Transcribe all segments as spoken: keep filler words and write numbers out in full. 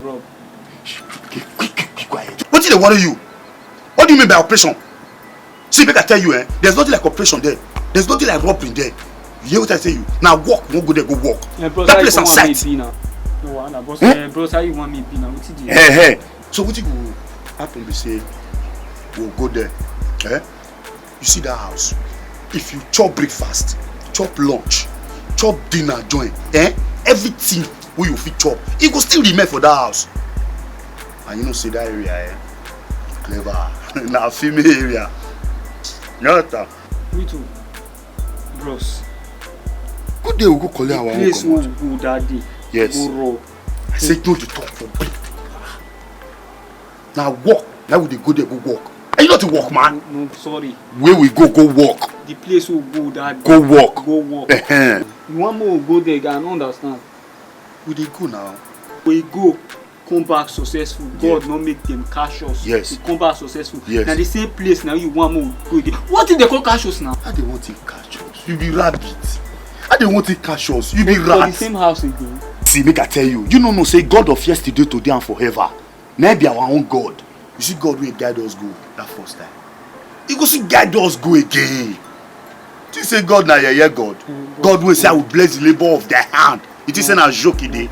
Bro. Wetin dey worry you? What do you mean by operation? See, make I tell you, eh? There's nothing like operation there. There's nothing like robbery there. You hear what I say you? Now work, we wan go there, go work. Eh, bros, that place na site. No, nah, bros. Hmm? Eh, bros, how you want me be now? Wetin dey? Hey, hey. So wetin go happen be say we go there, eh? You see that house? If you chop breakfast, chop lunch, chop dinner join, eh? Everything wey you fit chop, e go still remain for that house. And you know say that area, eh? Clever. Na female area. You understand? Me too. Bros. Good day, we go collect our own comot. The place we go that day. Yes. Go rob. I say don't you talk for me. Na work, na we dey go there go work. Are you not a work man? No, no, sorry. Where we go, go work. The place we go that Go work. Go work. Ehen. You want more go there, I no understand. We dey go now. We go, come back successful. God no make them catch us. Yes. We come back successful. Yes. Now the same place now you want more go there. What if they come catch us now? How they want to catch us? You be rabbit. How they want to catch us? You be For the rat. Same house again. See, make I tell you, you no know say God of yesterday, today, and forever. Na be our own God. You see God wey guide us go that first time. He go still guide us go again. Think say God na yeye God. God wey say, "I will bless the labour of thy hand." You think say na joke e dey?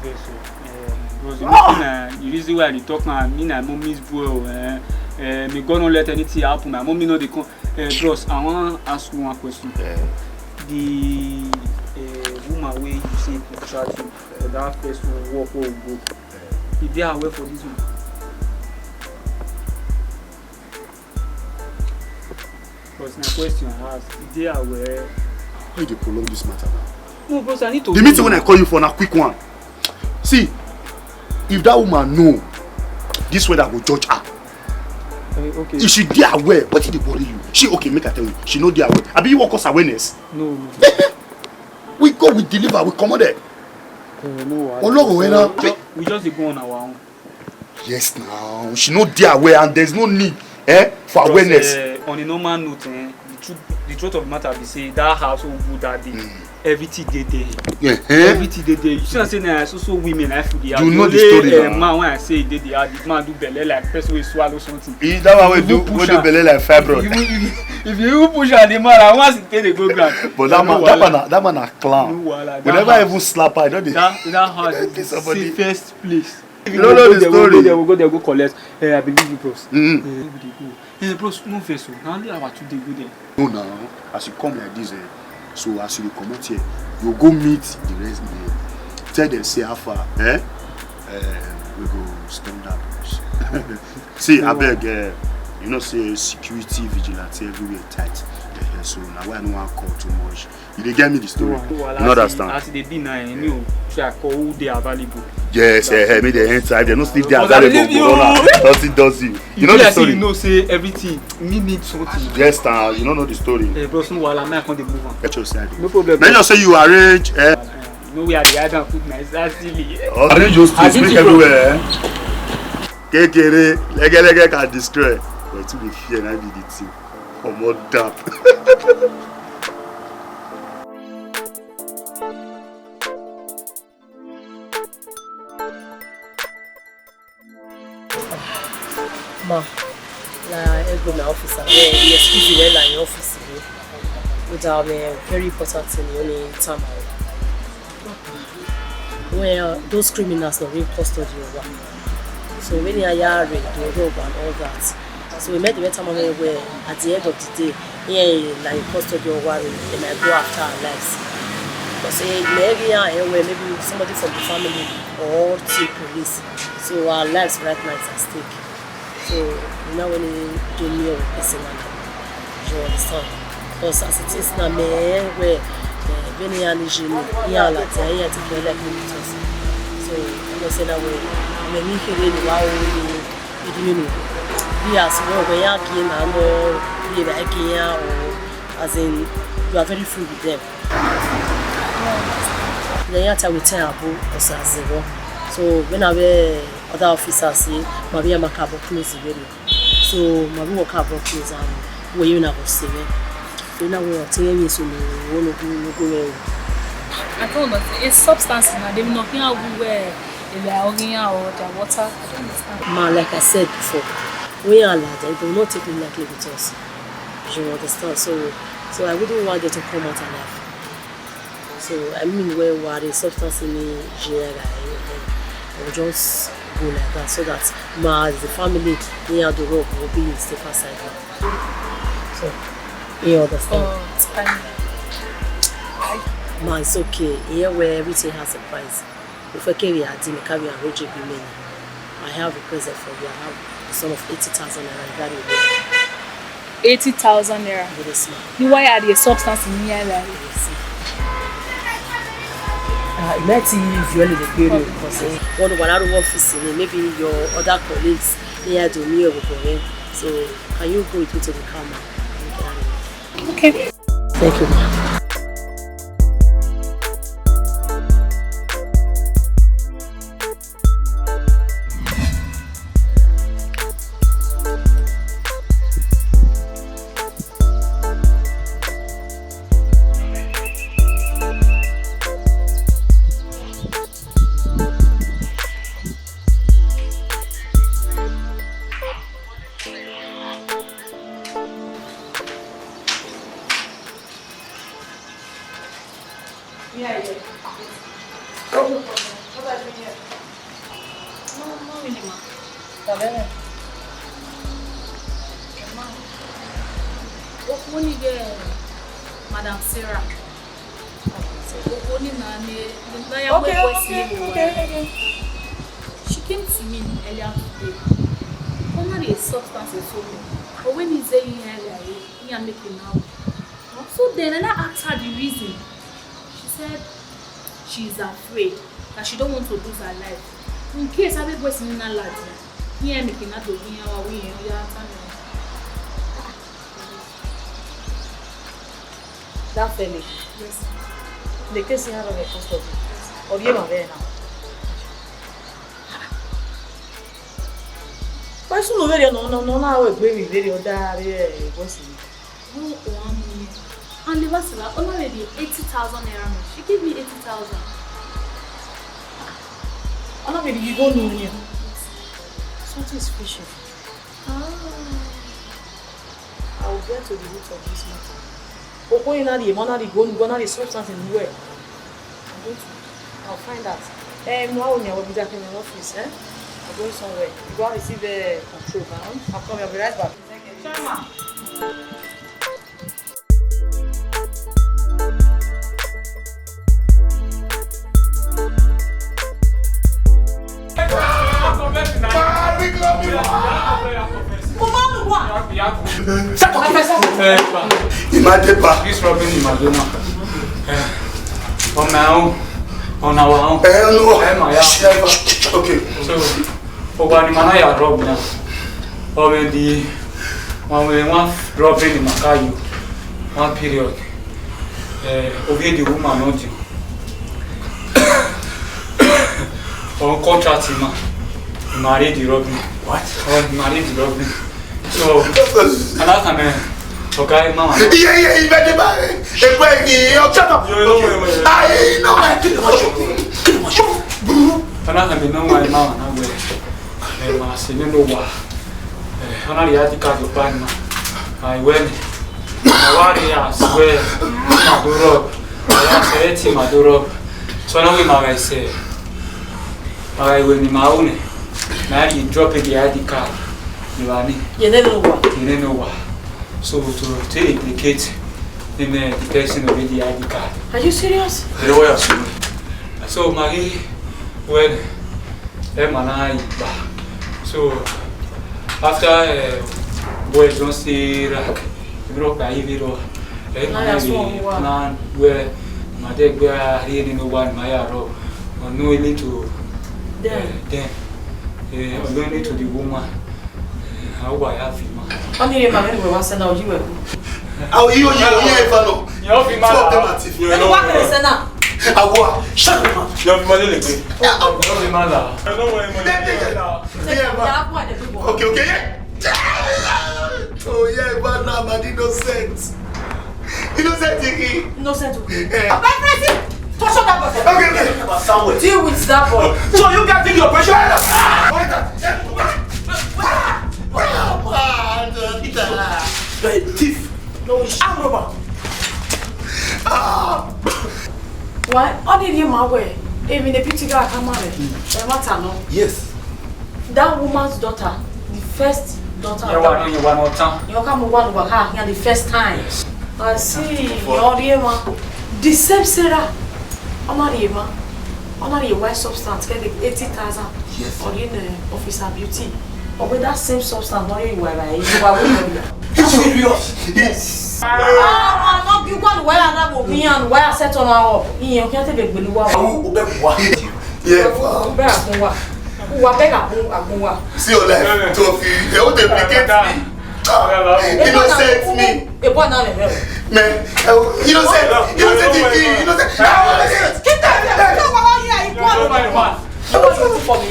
Bros, you know say na the reason why I dey talk now, me na mommy's boy o, eh, eh, may God no let anything happen. My mommy no dey come. Eh, bros, I wan ask you one question. Eh. The eh, woman wey you say contract you for that first work wey we go, e dey aware for this one? But na question I ask, e dey aware? Why you dey prolong this matter now? No, bros, I need to The know. Meeting wey I call you for na quick one. See, if that woman know, this weather go judge her. Eh, okay. If she dey aware, wetin dey worry you? She okay, make I tell you. She no dey aware. Abi you wan cause awareness? No, no. We go, we deliver, we comot there. Eh, no wahala. Ologho, eh, na. Ju- we just dey go on our own. Yes, now. She no dey aware and there's no need, eh, for awareness. Because, eh, on a normal note, eh, the truth, the truth of the matter be say that house wey we go that day, everything dey there. Yeah, eh? Everything dey there. You see, I say na so so women I fit dey. You know the story, Eh, na. Man, when I say e dey there, the man do belle like person wey swallow something. He, that one wey If do, you push wey do am, belle like fibroid. If you, if you, if you even push am, the man, I wan see take dey go ground. But that No man, that wahala. man, na, that man na clown. No wahala. We That never house, even slap her. You know the that, that house is the Somebody safest place. You don't know the Go there, story. Go there, we go there, go collect. Eh, I believe you, bros. Mm. Eh, we dey go. Eh, bros, no vex o. Na only our two dey go there. No, now, as you come like this, eh, so as you dey comot here, you go meet the rest there. Tell them say how far, eh? Eh, we go stand up. See, No abeg, eh, you know say security vigilante everywhere tight. Eh, eh, so na why I no wan call too much. You dey get me the story? No wahala. You know that stand? As e dey be now, eh, me o, try call who dey available. Yes, eh, eh, make dem enter. If dem no still dey But I available, believe go run you. am. Nothing does you. You know Be the like say story? You know say everything, me need something. Yes, now, you no know the story. Eh, bros, no wahala, me I come dey move am. Get your side. No problem. Make sure say you arrange, eh? No way I dey hide am put my exactly. Arrange those I things, think make you everywhere, eh? Kekere, legelege can destroy. But you dey fear, na be the thing. Comot down. Ma, na ẹ Go my office, and then he excuse me, like, office. With our, uh, very important thing, you only time out. Well, those criminals not in custody or what. So when they are here, they rob and all that. So we met the better man where at the end of the day, yeah, like custody or what, they might go after our lives. Because eh, maybe, uh, eh, well, maybe somebody from the family or to police. So our lives right now is at stake. So, you know, when you do me with person, you understand? Because as it is now, me, where, eh, when you are in the, you are like, yeah, yeah, take care like me, so, you know, say that way, when you hear it, wow, you, you do me. Be as well, when you are again, I know, be like, yeah, or as in, you are very free with them. Then you have to tell Abu, or say, as well. So, when I wear other officers say, ma vbe ya ma ka vbe close vbe rre. So, ma vbe wọ ka vbe close am, wẹ ye na vbe sẹ mwẹ. So, na wẹ ọtẹn mwẹ so ne wo no gu no gu mwẹ o. I don't understand. A substance na, dem no can we wear a la ogiyan or their water. I don't understand. Ma, like I said before, we are lad, they will not take me lightly with us. You understand? So, so I wouldn't want them to come out alive. So, I mean, where, where the substance in the G I, I will just go like that so that my, as the family, me and the rob will be safe aside. So, you understand? Oh, it's fine. Ma, it's okay. Here where everything has a price. If I carry a dinner, carry a road, you be me. I have a present for you. I have a sum of eighty thousand naira. Very well. Eighty thousand naira. Yes, ma'am. Ni wa ya rhie substance ni ya la. Yes, ma'am. Ah, it might be you only the period because eh, one of our office, eh, maybe your other colleagues, they are doing me over there. So, can you go with me to the car, ma'am? Okay. Thank you, ma'am. Yeah, yeah. Oh, no problem. What are you doing here? No, no, really, ma. Tabere. Ma. Oh, money there, Madam Sarah. So, oh, money na, na, na, ya okay, okay, okay, okay. She came to me earlier today. Only a substance is so. But when he say he earlier, he, he make it now. So then I now asked her the reason. She said she is afraid that she don't want to lose her life. In case I be wasting in a lad, he ain't making that to me, how we ain't ya tell me. That fellow. Yes. The case you have a custody. Or you have now. Why should no very no no no no we be very other way. No, one money. And the last one, only the eighty thousand naira. She gave me eighty thousand. Only the you go no money. Something is fishy. Ah. I will get to the root of this matter. Okon na the money, the gold, na the substance in the way. I'm going to, I'll find out. Eh, no, I will never be back in the office, eh? I'm going somewhere. You go and receive a control, huh? I'll come, I'll be right back. Chairman. Shut up, first. Imagine, pa. This robbery in Madonna. Eh, on my own, on our own. Eh, no. Eh, my, yeah. Okay. So, Owa ni ma na ya rob na. Already, one way, one robbery ni ma ka yo. One period. Eh, ovie the woman not you. On contract, ma. Marry the robbery. What? Oh, marry the robbery. So, and that time, eh, okay, mama. Yeah, yeah, you better buy it. If I, yeah, shut up. Yo, no, okay. Wait, wait, wait. I know I kill my shop. Kill my shop. And that time, no, my mama, no way. Eh, ma, say, no, no, wa. Eh, Ọ na rhie I D card ọkpa ni ma, ma wẹ nẹ, ma wa rhie a swear ma do rob, ma ya sẹ ẹre te ma do rob. So ọ na wẹ ma gha sẹ, ma gha wẹ ne ma ru nẹ, ma rhie drop the I D card ne evba ni. Ye nene owa. Ye nene owa. So to take implicate the man, the person of the I D card. Are you serious? Ẹ wẹ ya sunu. So ma ghi wẹ nẹ, ẹ ma na yi gba. So after uh, boys don stay rack, ivbi rọ kpa ivbi rọ, ẹ ma na yi plan wẹ ma de gbe a rhie nene owa ne ma ya rọ. Ọ no need to them. Ọ no need to the woman. Awa ya fi ma. Ọni rhie ma vbene uwẹ wa sẹ na, ọ yi wẹ ku. Awa, iyo, iyo, iyo, eva nọ. Yọ fi ma la. Two of them are thief. Ẹni wa kẹrẹ sẹ na. Awa, shut up, man. Yọ fi ma lele gbe. Yọ fi ma la. Ẹ lọ wọ ẹ mọ. Yeah, yeah, yeah. Yeah, man. Okay, okay, yeah. Oh, yeah, man, nah, man, innocent. Innocent, Iggy. Innocent, okay. Eh. Baba Francis, touch up that boy. Okay, okay. Deal with that boy. So you guys did the operation? What is that? You're a thief. No, armed robber. Ah! Why? Ọ ni rhie ma wẹ, emwi ne Pitiga ka ma rẹ, ẹ ma ta nọ. Yes. That woman's daughter, the first daughter. Ẹ wa nọ, ẹ wa nọ tan. Yọ ka mu wa nu wa ka hian the first time. Yes. I see, yọ rhie ma. The same Sarah. Ọ na rhie ma. Ọ na rhie white substance, kẹ eighty thousand. Yes. Ọ rhie ne Officer Beauty. Ọ wẹ that same substance, ọ rhie wa ra, wa wẹ. It's serious. Yes. Ah, no, you go and where I will be and where I set on our. Iye, o kàn tẹ bẹ gbelu wa. Awu, o bẹ wa. Yeah, wow. Bẹ agbọn wa. Wa bẹ agbọn, agbọn wa. See your life. Two of you. They won't deprecate me. Ah, innocent me. Ebo na le. Man, innocent, innocent me, innocent. Keep that. Keep that one here. Ebo na le. What do you do for me?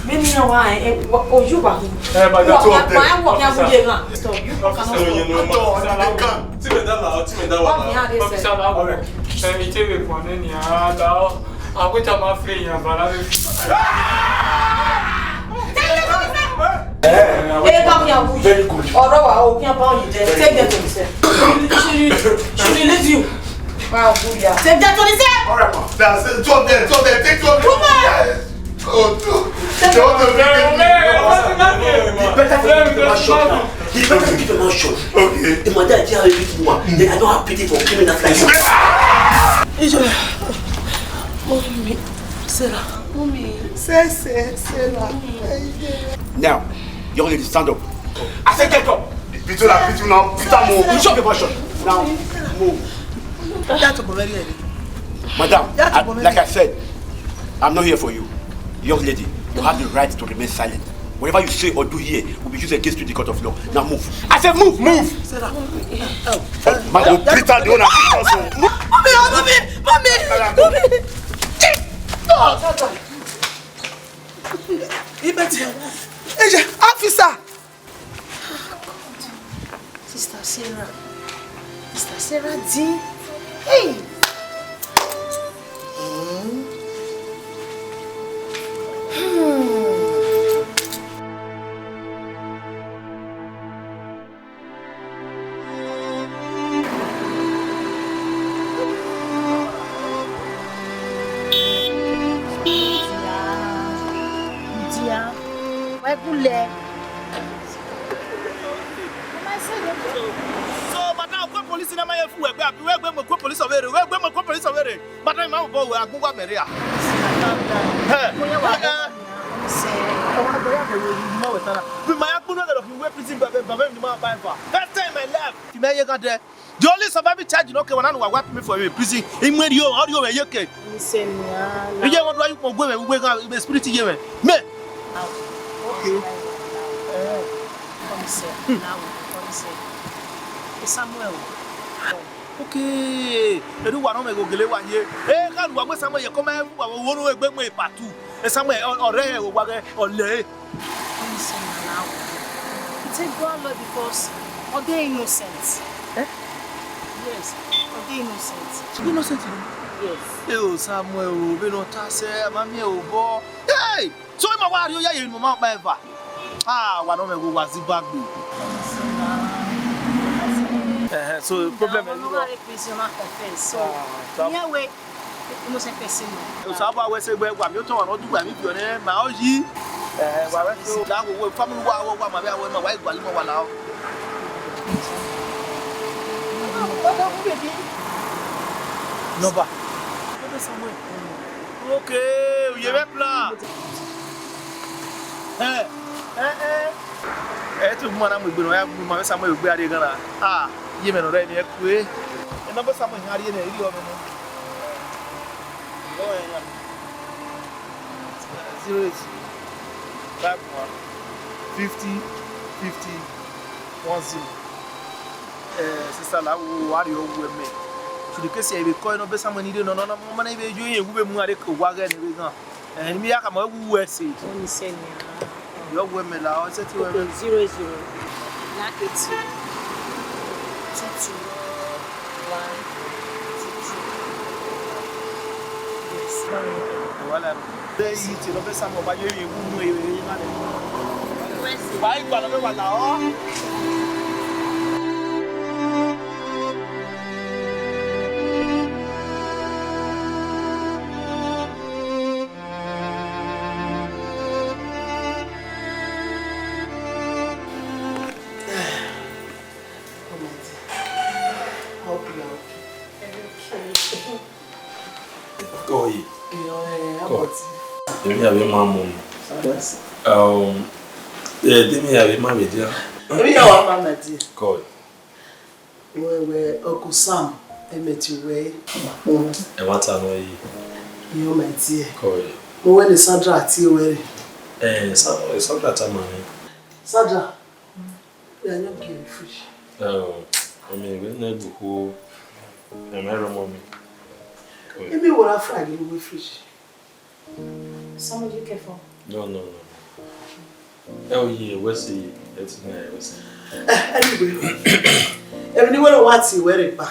Me ni yan wa, eh, eh, wa, oh, you wa. Eh, but two of them. Wa, wa, wa, wa, wa, wa. Stop. You cannot stop. No, no, no, no. Tí mi dá la, tí mi dá wa la. Wa mi ha de se. All right. Femi, take it from any other. I wait, I'm afraid you are. Eh, come here, Abuja. Very good. Ọ̀rọ̀ wa, o kí n bá yín jẹ. Take them to the cell. She, she, she release you. Wow, Abuja. Take them to the cell. All right, ma. That's it. Two of them, two of them, take two of them. Woman! Yes. Oh, two. Take them. They want to bring me. The better thing to my shop now. The better thing to my shop. Okay. The mother, I tell you, this woman. Then I don't have pity for criminals like you. Mommy, Sarah. Mommy. Say, say, Sarah. Now, young lady, stand up. I said, get up. Beat you now, beat you now, beat am o. You should be caution. Now, move. Madam, I, like I said, I'm not here for you. Young lady, you have the right to remain silent. Whatever you say or do here will be used against you in the court of law. Now move. I said move, move. Madam, beat her, the owner beat us o. Mommy, oh, mommy, mommy, mommy. Officer. Sister Sarah. Sister Sarah Dean. Hey! Hmm. Hmm. Dia, wẹ gulẹ. So, madam, ku police na ma ye fu wẹ gbe, abi wẹ gbe mu ku police ọvbehe, wẹ gbe mu ku police ọvbehe. Madam, ma bọ wẹ agbọn wa mẹ rre a. Hẹ. Bi ma ya kpunu ẹghẹ ne ọ khin wẹ prison baba, baba ni ma ba eva. First time in my life. Ti mẹ ye gha dẹ. The only surviving charge no ke wana wa wipe me for a prison. Imwe rio, ọ rio mẹ ye ke. Iye wọn do ayu kpọn gbe mẹ, we gha spirit ye mẹ. Me. Okay. Eh. Come here, now, come here. Samuel. Okay. Eru wa nọ mẹ gho gele wa ye. Eh, ka ru wa gbe Samuel ye, come here, wa wo no egbe mẹ part two. Samuel, ọ, ọ rẹ wa ghe, ọ lẹ. Come say na now. He take go out because ọ dey innocent. Eh? Yes, ọ dey innocent. Innocent? Yes. Eh, o Samuel, o, vbene ọ ta sẹ, a ma miẹn obọ. Hey! So ima wa rhie oya ye ne ima ma kpa eva. Ah, wa nọ mwẹ ghe wa zẹ iba gbe. Ẹhẹn, so problem is. Ọmọ wa re prison, ma confess. So, ah, yeah, we, mo se person. Osa ba wẹ sẹ gbe wa mi otọ wa nọ du wa mi bi ọnẹ ma ọ yi. Eh, wa wẹ so la wo wo family wa wo wa ma bẹ wa ma wa igua limo wa la o. Number. Okay, u ye vbe plan. Eh, eh, eh. Ẹ te gu ma na mu egbe nọ, ya gu ma vbe Samuel egbe a rrie ghan na. Ah, iye mwẹ nọ rẹ emwi ẹkue. Ẹ nọ vbe Samuel hia rrie nẹ, irhiọ mwẹ nọ. Zero eight zero five one fifty fifty one zero. Eh, sister, la wo, a rhie ọghe mẹ. Sunu kesi ẹ vbe kọ nọ vbe Samuel ni rre nọ, nọ, nọ, ma na vbe yo irẹn wu vbe mu a rre ke owa ghẹ ne vbe ghan. Eh, ne I ya khama wẹ wu wẹ ẹse. Ọni sẹ nia. Yọ wẹ mẹ la, ọ sẹ ti wẹ mẹ. Okay, zero zero nine eight two two one two two. Yes. Wala. Bẹ yi ti lọ bẹ sa mọ ba ye ye wu nu e ye ma le. Ba igba lọ bẹ wa la ọ. Come on, dear. I hope you are okay. I'm okay. Oye. Yo, eh, how about you? Emwi ya vbe ma mu. Yes. Um, eh, de emwi ya vbe ma vbe dia. Emwi ya wa ma, my dear. Kọ. Wẹ, wẹ, Uncle Sam, ẹ mẹ tie wẹ. Ẹ wa ta nọ yi. Yo, my dear. Kọ yi. Mo wẹ ne Sandra tie wẹ re. Eh, Sa-, Sandra ta ma re. Sandra, ya yọ gie fridge. Eh, I mean, we na gbuku. Ẹ mẹ rọmọ mi. Kọ yi. Emi wọ ra fry ghe vbe fridge. Somebody you care for? No, no, no. Ẹ o ye, wẹ se ye, ẹ ti na, wẹ se ye. Eh, anyway, emwi ne I wẹrẹ wa tie wẹ rre ba,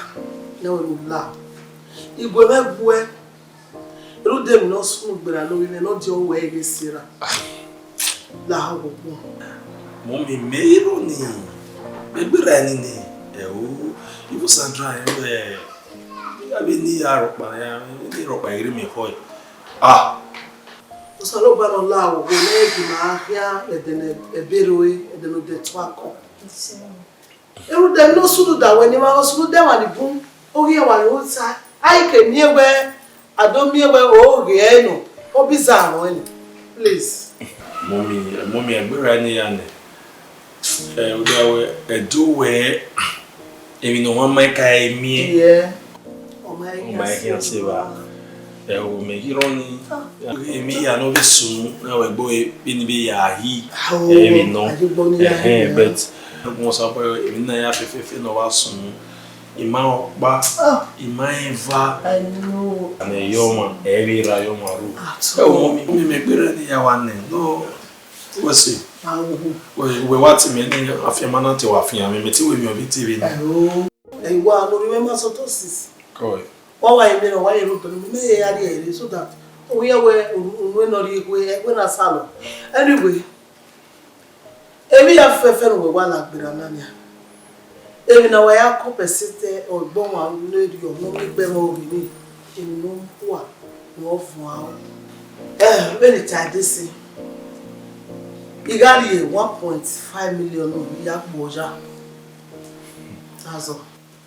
ne wẹ mu la. I gu mwẹ guẹ, rhunmwuda emwi ne ọ sunu gberra ne ovbi mwẹ ne ọ dia wẹ ghe Sarah. La ọgbọ. Mummy, mẹ i ro ni, mẹ gberra ni ni, ẹ o, even Sandra, ẹ, ẹ, ya vbe ne I ya rhọkpa, ya vbe ne I rhọkpa ghe mẹ khọe. Ah. Osanobua ne ọ la owa ne ẹ gie ima khian ẹdẹ ne ẹbe rre, ẹdẹ ne odẹ tua kọn. Erhunmwuda emwi ne ọ sunu da wẹ ne ima, ọ sunu da emwa ni bun, ọ ghi rẹn wa yo sa. A i ke miẹn wẹ, a do miẹn wẹ, o ghe ẹre nọ, ọ biza mwẹ ni. Please. Mummy, mummy, ẹ gberra ni ya nẹ. Ẹ, ọ da wẹ, ẹdẹ wẹ, emwi ne ọmwa ma ka miẹn. Yeah. Ọ ma i khian se evba. Ẹ o, mẹ ghi rọnii. Emwi hia ne ọ vbe sunu, na wẹ gbe vbene I vbe ya hi. Ẹ vbe nọ. Ẹhẹn, but wẹ Osanobua, emwi na ya fẹfẹfẹ ne ọ wa sunu. I ma rẹn ọkpa, I ma rẹn eva. Ane ye ọmwa, ẹ vbe ra ye ọmwa ru. Ẹ o, mummy, mummy, mẹ gberra ni ya wa nẹ. No. Wẹ se. Wẹ, wẹ wa te mẹ ne afianma na te wa fian mwẹ, mẹ te wẹ emwi ọvbe te vbe na. Ẹ o, ẹ wa ne orhiọn mwẹ ma sẹ otọ sis. Kọ. Wa wa ye mẹ, wa ye ro tọ ne mẹ ye ya rhie ẹre so that o ya wẹ unu ne ọ rhie ekhue, ẹkhue na salọ. Anyway, emwi ya fẹfẹ ne uwẹ wa la gberra na nia. Emwi ne wa ya compensate ọgbọ ọmwa ne erriọ ne ọ miẹn egbe mwẹ orinmwi, emwi ne ọ hua ne ọ vuọn aro. Eh, vbene I ta desi, I gha rhie one point five million ne I ya kpọ ya. Azọ,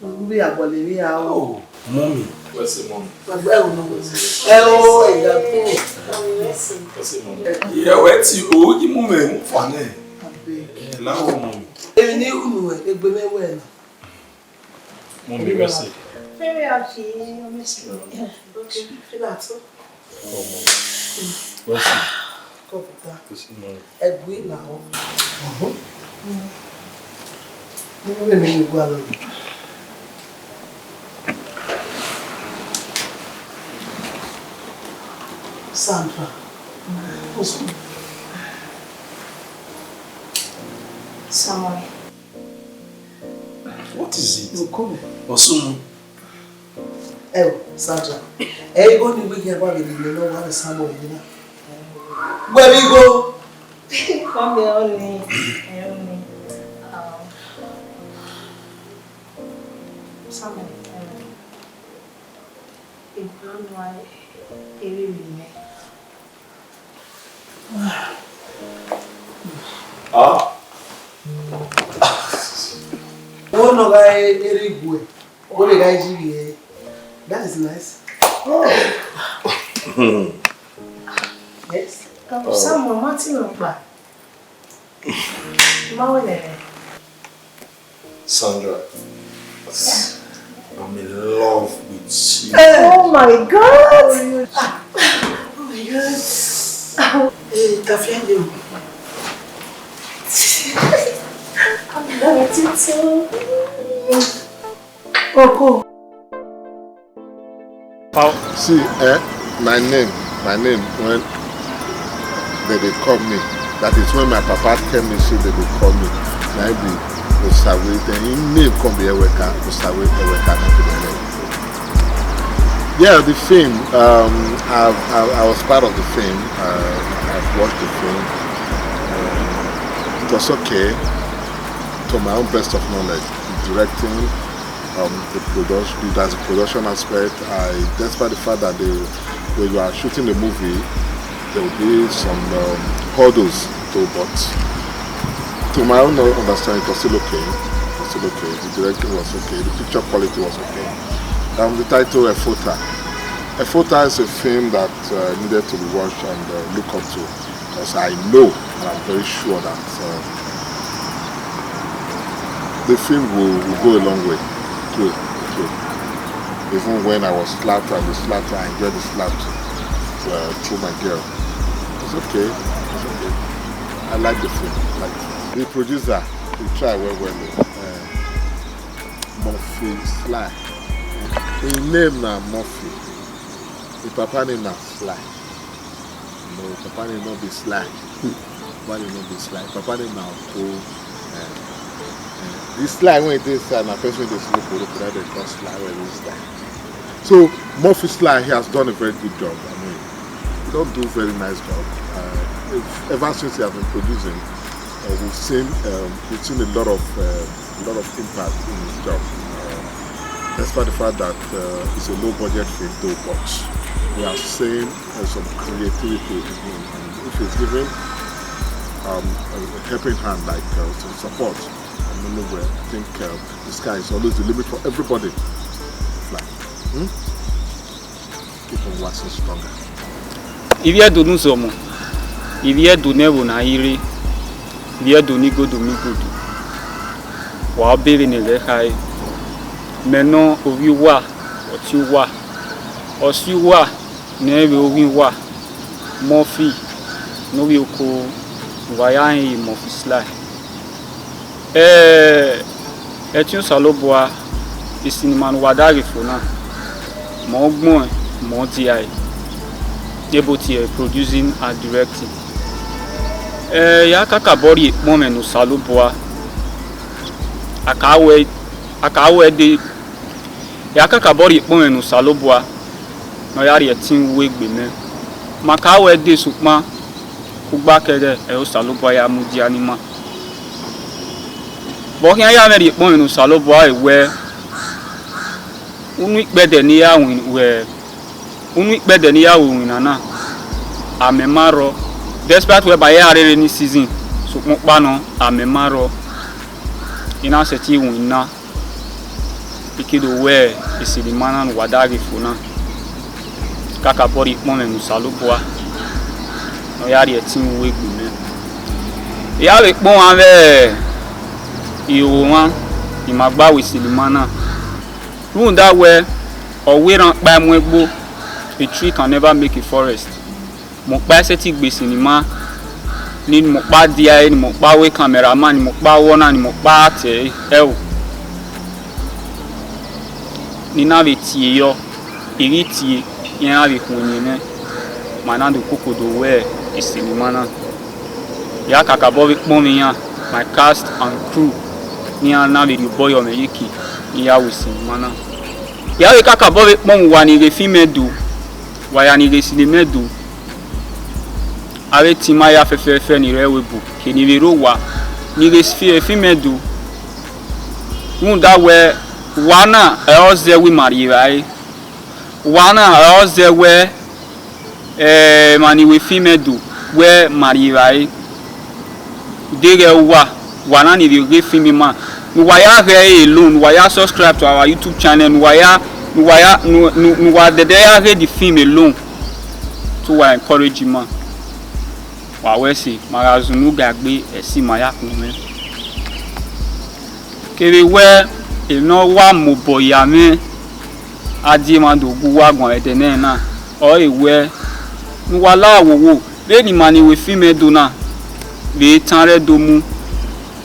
u vbe ya gualọ emwi hia o. Oh, mummy. Wẹ se mummy. Ẹgbẹ ẹro nọ. Ẹ o, ẹga kuro. Wẹ se mummy. Ẹ wẹ ti o, yi mu mwẹ mu fa nẹ. Abeg. Ẹ la o mummy. Emwi ne I ru nuẹn, egbe mwẹ wẹ na. Mummy, wẹ se. Very happy, honestly. Okay, feel at home. Oh, mummy. Wẹ se. Kọmputa. Wẹ se, mummy. Ẹgui na o. Mhm. Mo lè mi ni gua lọ. Sandra. Samuel. What is it? Osunmu. Ẹ o, Sandra. Ẹ igho ni wẹ ghi a wa vbe lele ne ọ wa rre Samuel yena. Wẹ vbe igho. Ọ ghe ọni, ẹ, ọni. Um, Samuel, um, I plan wẹ erriọ mẹ. Ah. Wo nọ gha erriọ iguẹ, wo lele iye vbiẹ. That is nice. Oh. Yes. Um, Samuel, ma ti nọ kpa. Ma wẹ nene. Sandra, I'm in love with you. Oh my God! Oh my God! Hey, Tafiande. I'm in love with you too. Coco. How? See, eh, my name, my name, when they dey call me, that is when my papa tell me, say they dey call me. Na him be Osawe, then him name come be Eweka, Osawe Eweka, na be the name. Yeah, the film, um, I, I, I was part of the film. Uh, I've watched the film. Um, it was okay, to my own best of knowledge. The directing, um, the production, that's the production aspect. I, despite the fact that they, when you are shooting the movie, there will be some, um, hurdles too, but to my own understanding, it was still okay. It was still okay. The directing was okay. The picture quality was okay. Um, the title, Efota. Efota is a film that, uh, needed to be watched and, uh, looked up to, because I know and I'm very sure that, uh, the film will, will go a long way. It will, it will. Even when I was slapped and the slap, I enjoyed the slap, uh, through my girl. It's okay. It's okay. I like the film. I like the film. The producer, he try well, well. Uh, Murphy Sly. His name na Murphy. His papa name na Sly. No, papa name no be Sly. Papa name no be Sly. Papa name na Oko. Eh, eh, the Sly wey dey inside na person wey dey smoke Oko, that dem call Sly, wey dey Sly. So, Murphy Sly, he has done a very good job. I mean, he don do very nice job. Uh, ev-, ever since he has been producing, uh, we've seen, um, we've seen a lot of, uh, a lot of impact in his job. Uh, despite the fact that, uh, it's a low budget film, though, but we are seeing, uh, some creativity in him. And if he's given, um, a, a helping hand, like, uh, some support from anywhere, I think, uh, the sky is always the limit for everybody. Like, hmm? Keep on waxing stronger. Ivbi Ẹdo ne uzọmọ, ivbi Ẹdo ne ẹvbo ne a i rre, ivbi Ẹdo ne igodo mu igodo. Wa obọ vbene ẹghẹ khare, mẹ nọ ovbi uwa, ọtiẹn uwa, ọse uwa, ne ẹ i vbe ovbi uwa, Murphy, ne ovbi Oko, ne uwa ya rẹn ye Murphy Sly. Eh, ẹtin Osanobua, isinima ne uwa da ghe fo na, mẹ ọ gbẹn, mẹ ọ dia ẹre, ebo tie producing and directing. Eh, ya kakabọ rhie ekpọnmwẹ ne Osanobua, a ka wẹ, a ka wẹ de, ya kakabọ rhie ekpọnmwẹ ne Osanobua, ne ọ ya rhie ẹtin ru egbe mẹ. Ma ka wẹ de sokpan, kugba kẹghẹ ẹre Osanobua ya mudia ne ima. Vbe ọ khian ya mwẹ rhie ekpọnmwẹ ne Osanobua ẹre wẹ, unu ikpẹdẹ ne I ya winna, wẹ, unu ikpẹdẹ ne I ya ru iwinna na, amẹ ma rrọọ. Despite wẹ ba ya rre ni season, sokpan ọkpa nọ, amẹ ma rrọọ. I na sẹtin winna. I ke do wẹ isinima na ne uwa da ghe fo na, kakabọ rhie ekpọnmwẹ ne Osanobua, ne ọ ya rhie ẹtin ru egbe mẹ. I ya vbe kpọnmwẹ vbe ihoho mwa, I ma gba wẹ isinima na. Rhunmwuda wẹ, ọ wẹ erhan ọkpa mu egbe, a tree can never make a forest. Mẹ ọkpa i sẹtin gbe isinima, ne mẹ ọkpa dia ẹre, ne mẹ ọkpa wẹ cameraman, ne mẹ ọkpa wẹ ọna, ne mẹ ọkpa ta ẹre, ẹo. Ne I na vbe tie yọ, I ghi tie, iran na vbe khuẹnniẹn mwẹ, ma na do koko do wẹ isinima na. I ya kakabọ vbe kpọnmwẹ iran, my cast and crew, ne iran na vbe rhie obọ yọ mwẹ ye eke ne I ya wẹ isinima na. I ya vbe kakabọ vbe kpọnmwẹ uwa ni ghe film Ẹdo, uwa ya ni ghe isinima Ẹdo. Avbe team ya fẹfẹfẹ ni rre ẹvbo ebo, ni vbe rre owa, ni ghe fi efimẹ do. Rhunmwuda wẹẹ, owa na ọre ọ zẹ wẹẹ ima rri evbare. Owa na ọre ọ zẹ wẹẹ, eh, emwa ni ru efimẹ do, wẹẹ ima rri evbare. Deghẹ uwa, uwa na ni vbe ghe efimẹ ima, ne uwa ya ghẹ ẹre alone, ne uwa ya subscribe to our YouTube channel, ne uwa ya, ne uwa ya, ne, ne, ne uwa dẹdẹ ya ghe the film alone. So uwa encourage ima. Wa wẹ ẹse, ma gha zunnu ga egbe, ẹse ima ya khuọnmwẹ. Kevbe wẹẹ, emwi ne ọ wa mobọ ya mwẹ, a die emwa do gu uwa guan vbe ẹdẹ nẹ na, ọre wẹẹ, ne uwa la wowo, vbene ima ni ru efimẹ do na, vbe tan rre do mu,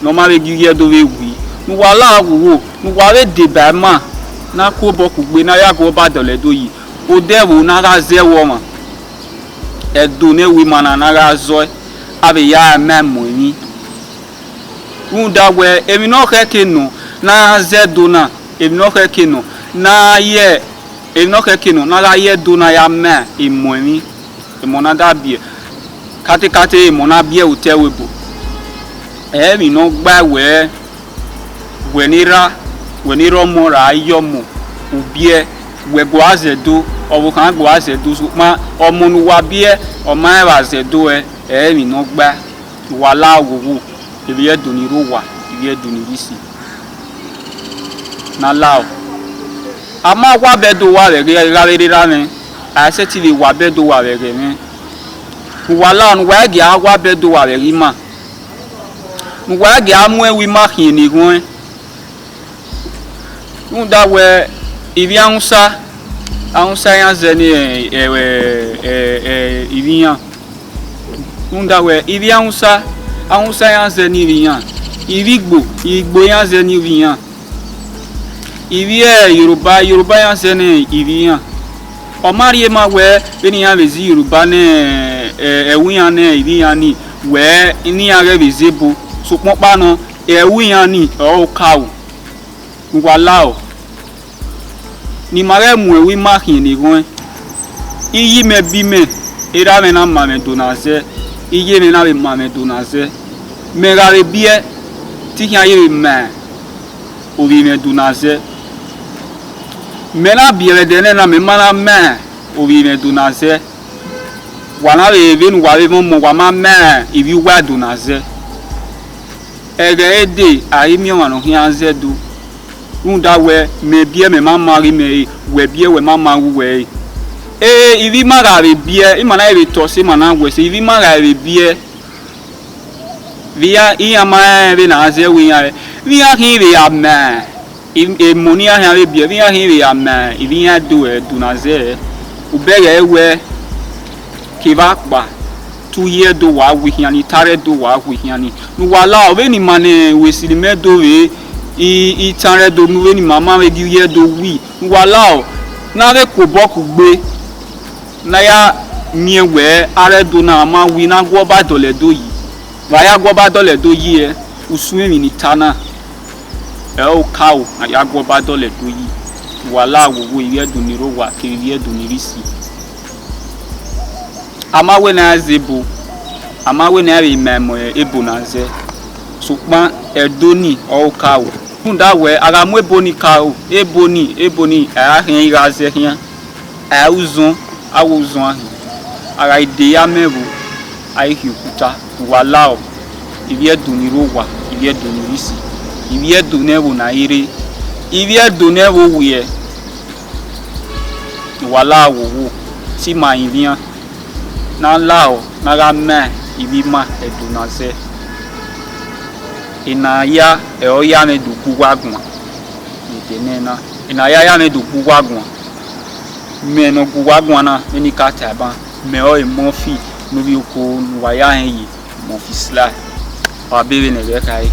ne ọ ma vbe gie uyi ẹdo vbe wi, ne uwa la wowo, ne uwa vbe deba ima, ne a ku obọ kugbe, ne a ya gu ọba dọlọ ẹdo yi, odẹ ẹvbo ne a gha zẹ ẹvbo ọmwa, ẹdo ne ẹvbo ima na, ne a gha zọe, a vbe ya ma mu emwi. Rhunmwuda wẹẹ, emwi ne ọ khẹke nọ ne a zẹ ẹdo na, emwi ne ọ khẹke nọ ne a ye, emwi ne ọ khẹke nọ ne a gha ye ẹdo na ya ma emọ emwi, emọ na da biẹ, katekate emọ na biẹ otọ ẹvbo ebo. Ẹ i re emwi ne ọ gbae wẹẹ, wẹ ne erha, wẹ ne erha ọmọ ra ye ọmọ, u biẹ, wẹ gu a zẹ ẹdo, ọvbokhan gu a zẹ ẹdo, sokpan ọmọ ne uwa biẹ, ọ ma rẹn vbe a zẹ ẹdo ẹe, ẹ i re emwi ne ọ gbae. Uwa la wowo, ivbi Ẹdo ni rre owa, ivbi Ẹdo ni rre isi. Ne a lao. A ma wa bẹdẹ owa vbe ẹghẹ gha vbe rre erha mwẹ, a i sẹtin vbe wa bẹdẹ owa vbe ẹghẹ mwẹ. Ne uwa lao, ne uwa i gia wa bẹdẹ owa vbe ẹghẹ ima. Ne uwa i gia mu ẹvbo ima khian ne eghọn ẹn. Rhunmwuda wẹẹ, ivbi Hausa, Hausa iran zẹ ne, ẹ, ẹ, ẹ, ẹ, ivbi iran. Rhunmwuda wẹẹ, ivbi Hausa, Hausa iran zẹ ne ivbi iran. Ivbi Igbo, Igbo iran zẹ ne ivbi iran. Ivbi, ẹ, Yoruba, Yoruba iran zẹ ne ivbi iran. Ọ ma rhie ma wẹẹ, vbene iran vbe zẹ Yoruba ne, ẹ, ẹvbo iran ne ivbi iran ni, wẹẹ ne iran ghẹ vbe zẹ ebo. Sokpan ọkpa nọ, ẹvbo iran ni ọre okaro. Ne uwa lao, ne ima ghẹ mu ẹvbo ima khian ne eghọn ẹn. Iye imẹ bi imẹ, erha mwẹ na ma mwẹ do na zẹ, iye mwẹ na vbe ma mwẹ do na zẹ. Mẹ gha vbe biẹ, te I khian ye vbe ma ovbi mwẹ do na zẹ. Mẹ na biẹ vbe ẹdẹ nẹ na, mẹ ma na ma ovbi mwẹ do na zẹ. Wa na vbe, vbene uwa vbe mwẹ ọmọ, wa ma ma ivbi uwa do na zẹ. Ẹghẹ dee, a i miẹn ọmwa ne ọ khian zẹ do. Rhunmwuda wẹẹ, mẹ biẹ, mẹ ma ma ghe imẹ ẹre, wẹ biẹ, wẹ ma ma ghe uwẹ ẹre. Ee, ivbi ima gha vbe biẹ, ima na vbe tọ sẹ ima na wẹ sẹ, ivbi ima gha vbe biẹ, vbe iran, iran ma rẹn vbene a zẹ ẹvbo iran ẹre, vbe iran khin vbe ya ma, emọ ne iran khian vbe biẹ, vbe iran khin vbe ya ma ivbi iran do ẹre do na zẹ ẹre. Ubẹghe wẹẹ, kevbe akpa, te uyi ẹdo wa wi khian ni, te arre ẹdo wa wi khian ni. Ne uwa lao, vbene ima ne wẹ sirri mẹ do vbe, I, I tan rre ẹdo nu vbene ima ma vbe gie uyi ẹdo wi. Ne uwa lao, ne a vbe ku obọ kugbe, ne a ya miẹn wẹẹ arre ẹdo na ma wi, ne a gu ọba dọlọ ẹdo yi. Vbe a ya gu ọba dọlọ ẹdo yi ẹre, usun emwi ne I ta na, ẹre okaro ne a ya gu ọba dọlọ ẹdo yi. Uwa la wowo, ivbi Ẹdo ni rre owa kevbe ivbi Ẹdo ni rre isi. A ma wẹ ne a zẹ ebo, a ma wẹ ne a vbe ma emọ ebo na zẹ, sokpan ẹdo ni ọre okaro. Rhunmwuda wẹẹ, a gha mu ebo ni karo, ebo ni, ebo ni, a ra khian gha zẹ khian, a ra uzọn, a wẹ uzọn a hin. A gha de ya mẹ ẹvbo, a i khian okuta. Uwa lao, ivbi Ẹdo ni rre owa, ivbi Ẹdo ni rre isi, ivbi Ẹdo ne ẹvbo ne a i rre, ivbi Ẹdo ne ẹvbo wiẹ. Uwa la wowo, te ima rinmwian, ne a lao, ne a gha ma ivbi ima Ẹdo na zẹ. Ena hia, ẹre ọ ya mwẹ do gu uwa guan. Vbe ẹdẹ nẹ na, ena hia ya mwẹ do gu uwa guan. Mẹ ne ọ gu uwa guan na, vbene I ka ta ban, mẹ ọre Murphy ne ovbi oko ne uwa ya rẹn ye, Murphy Sly. Wa be vbene ẹghẹ khare.